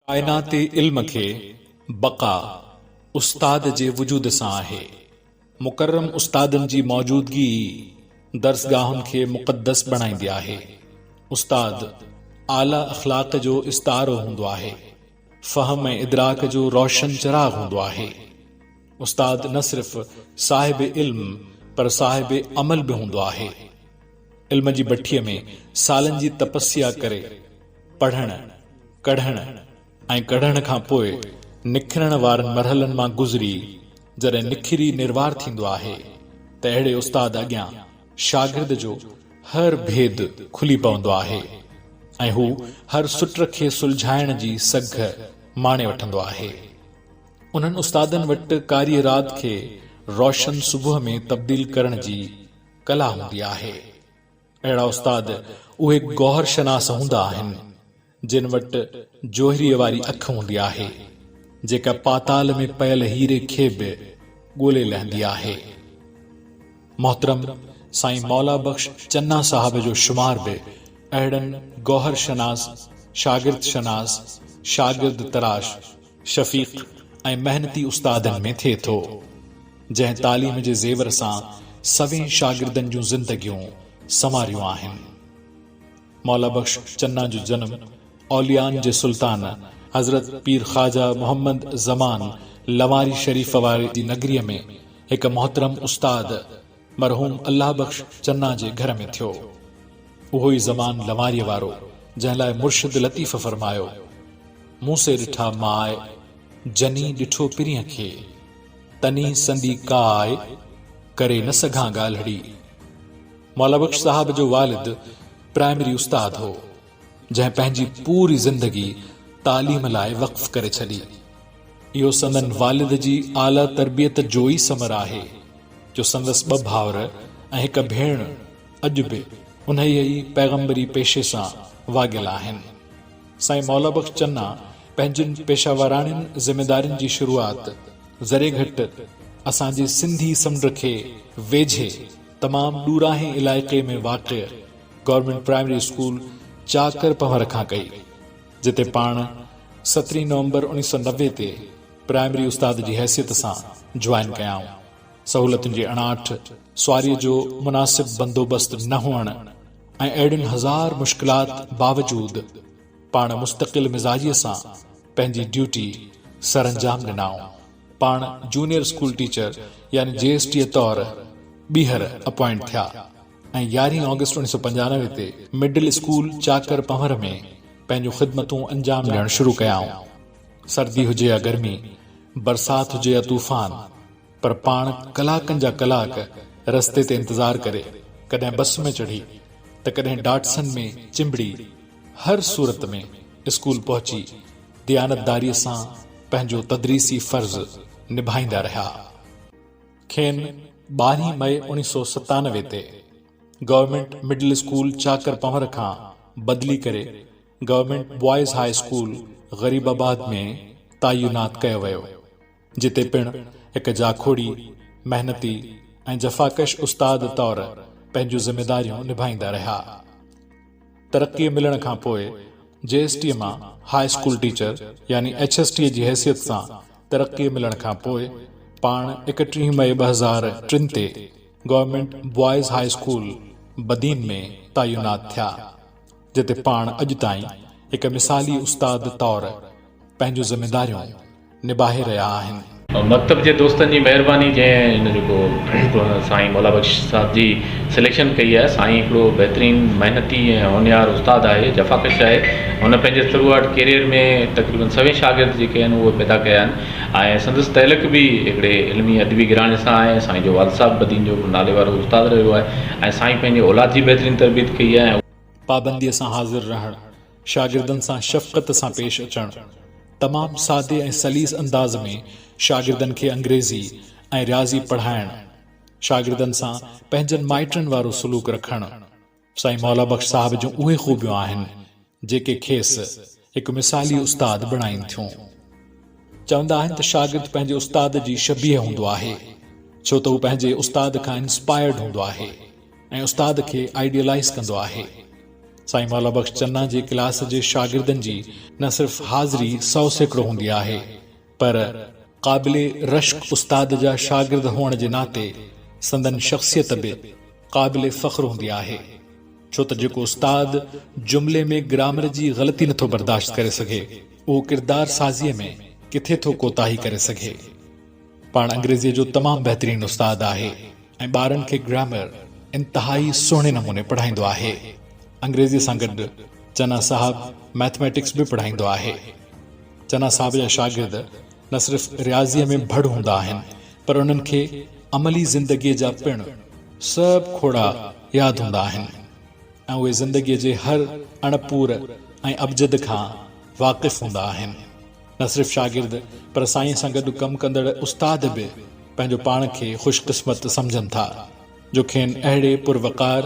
ڪائناتي علم کي بقا استاد جي وجود سان آهي. مڪرم استادن جي موجودگي ئي درسگاهن کي مقدس بڻائيندي آهي. استاد اعليٰ اخلاق جو استعارو هوندو آهي. فهم ۽ ادراڪ جو روشن چراغ هوندو آهي. استاد نه صرف صاحب علم پر صاحب عمل به هوندو آهي. علم جي بٺيء ۾ سالن جي تپسيا ڪري پڙهڻ، ڪڙهڻ ۽ ڪڙهڻ کان پوء نکرڻ وارن مرحلن مان گذري جڏهن نکري نروار ٿيندو آهي ته اهڙي استاد اڳيان شاگرد جو هر ڀيد کلي پوندو آهي ۽ هو هر سٽ کي سلجهائڻ جي سگهه ماڻي وٺندو آهي. انهن استادن وٽ ڪاري رات کي روشن صبح ۾ تبديل ڪرڻ جي ڪلا هوندي آهي. اهڙا استاد اهي گوهر شناس هوندا آهن، جن وٽ جوهريء واري اک هوندي آهي، جيڪا پاتال ۾ پيل هيري کي به ڳولي لهندي آهي. محترم سائين مولا بخش چنا صاحب جو شمار به اهڙن گوهر شناس، شاگرد شناس، شاگرد تراش، شفيق ۽ محنتي استادن ۾ ٿئي ٿو، جنهن تعليم جي زيور سان سوين شاگردن جون زندگيون سنواريون آهن. مولا بخش چنا جو جنم اوليائن جي سلطان حضرت پير خواجه محمد زمان لواري شريف واري جي نگريء ۾ هڪ محترم استاد مرحوم الله بخش چنا جي گهر ۾ ٿيو. اهو ئي زمان لواريء وارو، جنهن لاء مرشد لطيف فرمايو. مون سي ڏٺا ماء، جني ڏٺو پرينء کي. تني سندي ڪاء، ڪري نه سگهان ڳالهڙي. مولا بخش صاحب جو والد پرائمري استاد هو، جنهن پنهنجي پوري زندگي تعليم لاء وقف ڪري ڇڏي. اهو سندن والد جي اعليٰ تربيت جو ئي ثمر آهي، جو سندس ٻه ڀائر ۽ هڪ ڀيڻ اڄ به انهيء ئي پيغمبري پيشي سان واڳيل آهن. سائين مولا بخش چنا پنهنجين پيشاوراڻين ذميدارين جي شروعات ذري گهٽ اسان جي سنڌي سمنڊ کي ويجهي تمام ڏورانهين علائقي ۾ واقع government primary school Chakar Panhwar کان ڪئي، جتي پاڻ سترهين نومبر 1990 تي پرائمري استاد جي حيثيت سان جوائن ڪيائون. سهولتن جي اڻاٺ، سواريء جو مناسب بندوبست نه هئڻ ۽ اهڙين هزار مشڪلات باوجود پاڻ مستقل مزاجيء سان پنهنجي ڊيوٽي سرانجام ڏنائون. پاڻ جونيئر اسڪول ٽيچر يعني جي ايس ٽيء طور ٻيهر اپوائنٽ ٿيا ۽ يارهين آگسٽ 1995 تي مڊل اسڪول چاڪر پنهور ۾ پنهنجون خدمتون انجام ڏيڻ شروع ڪيائون. سردي هجي يا گرمي، برسات هجي يا طوفان، پر پاڻ ڪلاڪن جا ڪلاڪ رستي تي انتظار ڪري، ڪڏهن بس ۾ چڙهي ته ڪڏهن ڊاٽسن ۾ چنبڙي هر صورت ۾ اسڪول پهچي ديانتداريء سان پنهنجو تدريسي فرض نڀائيندا رهيا. کين ٻارهين مئي 1997 تي government middle school Chakar Panhwar کان بدلي ڪري government boys high school Gharibabad ۾ تعينات ڪيو ويو. جتي پڻ هڪ جاکوڙي، محنتي ۽ جفاڪش استاد طور پنهنجون ذميداريون نڀائيندا رهيا. ترقي ملڻ کان پوء جي ايس ٽي مان هاء اسڪول ٽيچر يعني ايڇ ايس ٽي جي حيثيت سان ترقي ملڻ کان پوء پاڻ ايڪٽيهه مئي 2003 تي government boys high school Badin ۾ تعينات ٿيا، جتي پاڻ اڄ تائين هڪ مثالي استاد طور پنهنجون ذميداريون نباهي رهيا آهن. مڪتب جي دوستن جي مهرباني جنهن هن جيڪو سائين مولا بخش صاحب جي سليڪشن ڪئي آهي سائين هڪڙو بهترين محنتي ۽ هونهار استاد آهي جفاڪش آهي هن پنهنجي ٿرو آئوٽ ڪيريئر ۾ تقريبن سوين شاگرد جيڪي آهن اهي پيدا ڪيا آهن ۽ سندس تعلق به هڪڙي علمي ادبي گهراڻي سان آهي سائين جو والد صاحب بدين جو نالي وارو استاد رهيو آهي ۽ سائين پنهنجي اولاد جي بهترين تربيت ڪئي آهي. پابندي سان حاضر رهڻ، شاگردن سان شفقت سان پيش اچڻ، تمام سادي ۽ سليس انداز ۾ شاگردن کي انگريزي ۽ رياضي پڙهائڻ، شاگردن سان پنهنجن مائٽن وارو سلوڪ رکڻ، سائين مولا بخش صاحب جون اهي خوبيون آهن، جيڪي کيس هڪ مثالي استاد بڻائين ٿيون. چوندا آهن ته شاگرد پنهنجي استاد جي شبيهه هوندو آهي، ڇو ته هو پنهنجي استاد کان انسپائرڊ هوندو آهي ۽ استاد کي آئيڊيلائيز ڪندو آهي. سائين مولا بخش چنا جي ڪلاس جي شاگردن جي نه صرف حاضري 100% هوندي آهي پر قابل رشڪ استاد جا شاگرد هئڻ جي ناتي سندن شخصيت به قابل فخر هوندي آهي. ڇو ته جيڪو استاد جملي ۾ گرامر جي غلطي نٿو برداشت ڪري سگهي، اهو ڪردار سازيء ۾ ڪٿي ٿو ڪوتاهي ڪري سگهي. پاڻ انگريزيء جو تمام بهترين استاد آهي ۽ ٻارن کي گرامر انتهائي سهڻي نموني پڙهائيندو آهي. انگريزيء سان گڏ چنا صاحب مئٿميٽڪس به پڙهائيندو آهي. چنا صاحب جا شاگرد نه صرف رياضيء ۾ ڀڙ هوندا آهن پر انهن کي عملي زندگيء جا پڻ سڀ کوڙا ياد هوندا آهن ۽ اهي زندگيء جي هر اڻپور ۽ ابجد کان واقف هوندا آهن. نه صرف شاگرد پر سائينء سان گڏ ڪم ڪندڙ استاد به پنهنجو پاڻ کي خوش قسمت سمجهن ٿا جو کين اهڙي پروقار،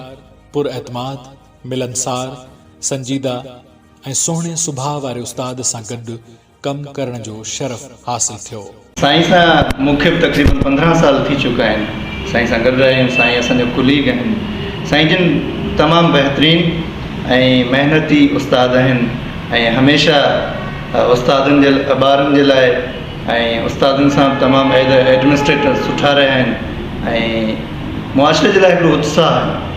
پراعتماد، ملنسار، سنجيده ۽ سهڻي سڀاء واري استاد سان گڏ ڪم ڪرڻ جو شرف حاصل ٿيو. سائين سان مون کي به تقريبن 15 سال ٿي چڪا آهن سائين سان گڏ رهيا آهيون سائين اسان جا ڪليگ آهن سائين جن تمام بهترين ۽ محنتي استاد آهن ۽ هميشه استادن جي ٻارن جي لاء ۽ استادن سان به تمام ايز اي ايڊمنسٽريٽر سٺا رهيا آهن ۽ معاشري جي لاء هڪڙو اتساهه آهن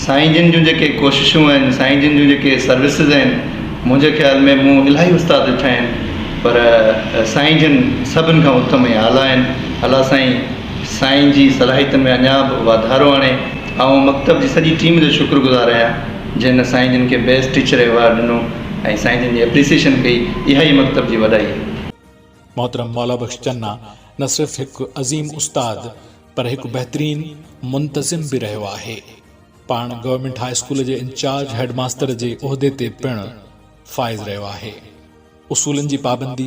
سائين جن جون جيڪي ڪوششون آهن، سائين جن جون جيڪي سروسز آهن، منهنجي خيال ۾ مون الاهي استاد ڏٺا آهن پر سائين جن سڀن کان اتم ۽ اعليٰ آهن. الله سائين سائين جي صلاحيتن ۾ اڃا به واڌارو آڻي. آئون مڪتب جي سڄي ٽيم جو شڪر گذار آهيان جنھن سائين جن کي بيسٽ ٽيچر ايوارڊ ڏنو ۽ سائين جن جي اپريسيئيشن ڪئي. اها ئي مڪتب جي وڏائي آهي. محترم مولا بخش چنا نه صرف هڪ عظيم استاد پر هڪ بهترين منتظم به رهيو آهي. پاڻ گورنمينٽ هاء اسڪول جي انچارج هيڊ ماستر جي عهدي تي پڻ فائز رهيو آهي. اصولن جي پابندي،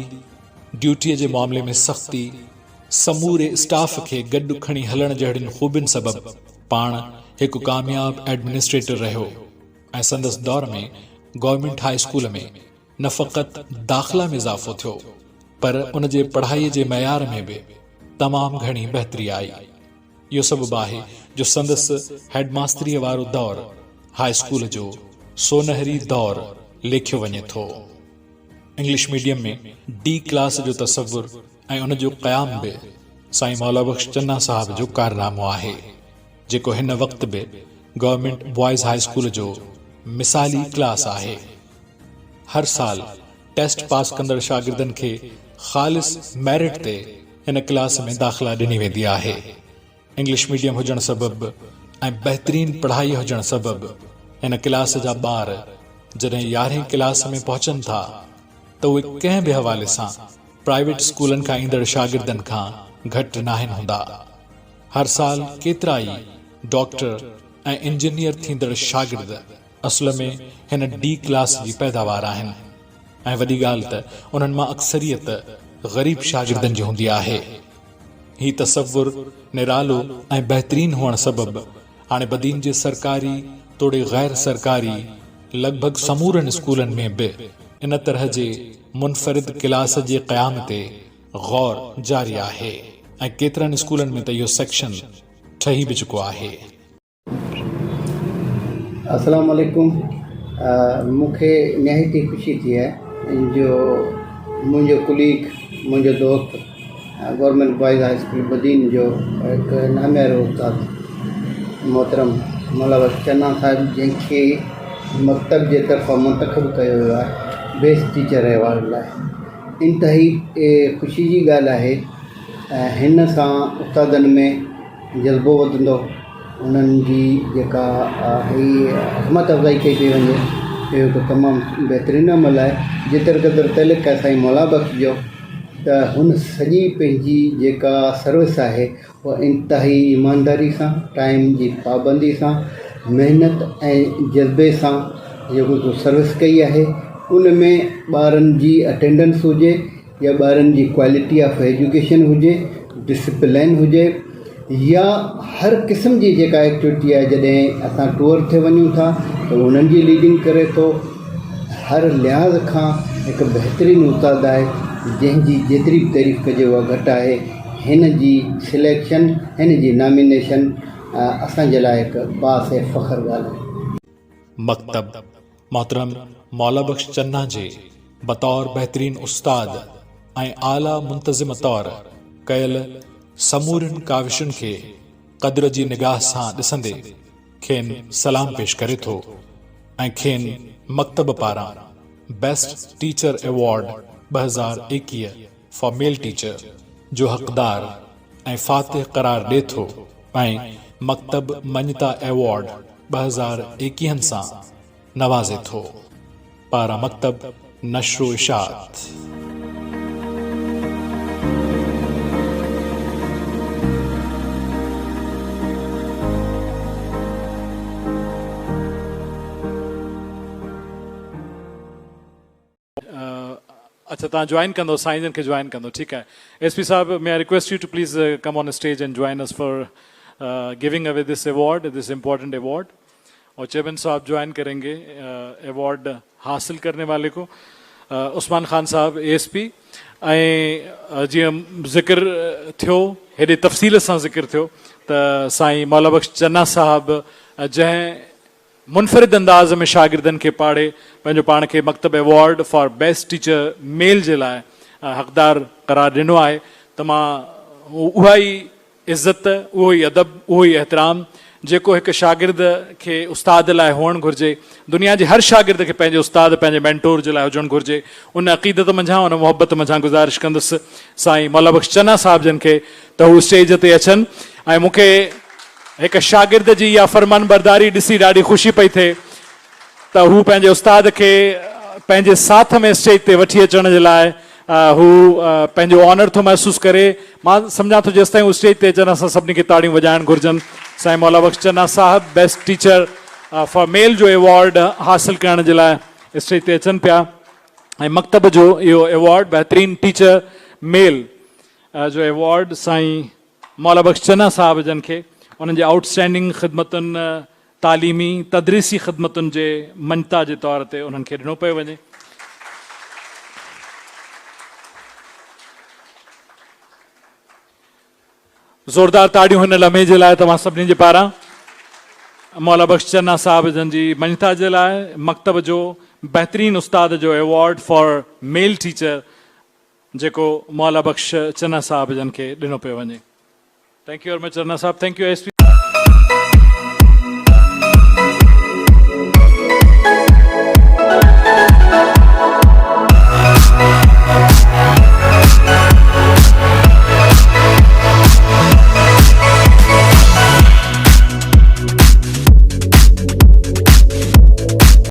ڊيوٽيء جي معاملي ۾ سختي، سموري اسٽاف کي گڏ کڻي هلڻ جهڙين خوبين سبب پاڻ هڪ ڪامياب ايڊمنسٽريٽر رهيو ۽ سندس دور ۾ گورنمينٽ هاء اسڪول ۾ نه فقط داخلا ۾ اضافو ٿيو پر ان جي پڙهائي جي معيار ۾ به تمام گهڻي بهتري آئي. اهو سبب آهي جو سندس هيڊماستريء وارو دور هاء اسڪول جو سونهري دور ليکيو وڃي ٿو. انگلش ميڊيم ۾ ڊي ڪلاس جو تصور ۽ ان جو قيام به سائين مولا بخش چنا صاحب جو ڪارنامو آهي، جيڪو هن وقت به گورنمينٽ بوائز هاء اسڪول جو مثالي ڪلاس آهي. هر سال ٽيسٽ پاس ڪندڙ شاگردن کي خالص ميرٽ تي هن ڪلاس ۾ داخلا ڏني ويندي آهي. انگلش ميڊيم هجڻ سبب ۽ بهترين پڙهائي هجڻ سبب هن ڪلاس جا ٻار جڏهن يارهين ڪلاس ۾ پهچن ٿا ته اهي ڪنهن به حوالي سان پرائيويٽ اسڪولن کان ايندڙ شاگردن کان گهٽ ناهن هوندا. هر سال ڪيترائي ڊاڪٽر ۽ انجنيئر ٿيندڙ شاگرد اصل ۾ هن ڊي ڪلاس جي پيداوار آهن ۽ وڏي ڳالهه ته انهن مان اڪثريت غريب شاگردن جي هوندي آهي. هي تصور نرالو ۽ بهترين هئڻ سبب هاڻي بدين جي سرڪاري توڙي غير سرڪاري لڳ ڀڳ سمورن اسڪولن ۾ به ان طرح جي منفرد ڪلاس جي قيام تي غور جاري آهي ۽ ڪيترن اسڪولن ۾ ته اهو سيڪشن ٺهي به چڪو آهي. السلام عليڪم مون کي نهايت ئي خوشي ٿي آهي جو منهنجو ڪليگ منهنجو دوست government boys high school Badin جو هڪ ناميارو استاد محترم مولا بخش چنا صاحب جنهن کي مڪتب جي طرفان منتخب ڪيو ويو آهي بيسٽ ٽيچر ايوارڊ لاء انتهائي خوشي جي ڳالهه آهي هن سان استادن ۾ جذبو وڌندو، انهن جي جيڪا هي همت افزائي ڪئي پئي وڃي اهو هڪ تمام بهترين عمل آهي جيتري قدر تعلق آهي سائين مولا بخش جو ته هن سڄي پنهنجي جيڪا سروس آهي اها انتهائي ايمانداري سان ٽائيم جي پابندي سان محنت ۽ جذبي سان جيڪو سو سروس ڪئي آهي ان ۾ ٻارن جي اٽينڊنس هجي يا ٻارن جي ڪوالٽي آف ايجوڪيشن هجي، ڊسپلين هجي يا هر قسم جي جيڪا ايڪٽيوٽي آهي جڏهن اسان ٽوئر تي وڃون ٿا ته انهن جي ليڊنگ ڪري ٿو هر لحاظ کان هڪ بهترين استاد آهي جنهن جي جيتري به تعريف ڪجي اها گهٽ آهي هن جي سليڪشن هن جي نامينيشن اسان جي لاء هڪ باعث فخر ڳالهه آهي. مڪتب. محترم مولا بخش چنا جي بطور بهترين استاد ۽ اعليٰ منتظم طور ڪيل سمورين ڪاوشن کي قدر جي نگاهه سان ڏسندي کين سلام پيش ڪري ٿو ۽ کين مڪتب پاران best teacher award 2021 for male teacher جو حقدار ۽ فاتح قرار ڏي ٿو ۽ مڪتب مڃتا ايوارڊ 2021 سان نوازي ٿو. پاران مڪتب نشر و اشاعت. اڇا توهان جوائن ڪندو سائين جن کي جوائن ڪندو ٺيڪ آهي ايس پي صاحب may I request you to please come on stage and join us for giving away this award this important award اور چيئرمين صاحب جوائن ڪرين گي ايوارڊ حاصل ڪرني والي کو عثمان خان صاحب اي ايس پي ۽ جيئن ذڪر ٿيو هيڏي تفصيل سان ذڪر ٿيو ته سائين مولا بخش چنا صاحب جنهن منفرد انداز ۾ شاگردن کي پاڙهي پنهنجو پاڻ کي مڪتب ايوارڊ فار بيسٽ ٽيچر ميل جي لاء حقدار قرار ڏنو آهي ته مان اها ئي عزت، اهو ئي ادب، اهو ئي احترام جيڪو هڪ شاگرد کي استاد لاء هئڻ گهرجي، دنيا جي هر شاگرد کي پنهنجي استاد، پنهنجي مينٽور جي لاء هجڻ گهرجي، ان عقيدت منجهان، ان محبت منجهان گذارش ڪندس سائين مولا بخش چنا صاحب جن کي ته هو اسٽيج تي اچن ۽ مون کي هڪ شاگرد جي اها فرمانبرداري ڏسي ڏاڍي خوشي پئي ٿئي ته هو پنهنجي استاد کي پنهنجي ساٿ ۾ اسٽيج تي وٺي اچڻ جي لاء هو پنهنجو آنر ٿو محسوس ڪري. مان سمجهان ٿو جيستائين هو اسٽيج تي اچن اسان سڀني کي تاڙيون وڄائڻ گهرجن. سائين مولا بخش چنا صاحب بيسٽ ٽيچر فار ميل جو ايوارڊ حاصل ڪرڻ جي لاء اسٽيج تي اچن پيا ۽ مڪتب جو اهو ايوارڊ بهترين ٽيچر ميل جو ايوارڊ سائين مولا بخش چنا صاحب جن کي انهن جي آئوٽ اسٽينڊنگ خدمتن تعليمي تدريسي خدمتن جي مڃتا جي طور تي انهن کي ڏنو پيو وڃي. زوردار تاڙيون هن لمحي جي لاء توهان سڀني جي پاران مولا بخش چنا صاحب جن جي مڃتا جي لاء مڪتب جو بهترين استاد جو ايوارڊ فار ميل ٽيچر جيڪو مولا بخش چنا صاحب جن کي ڏنو پيو وڃي. Thank you very much Channa صاحب thank you S P.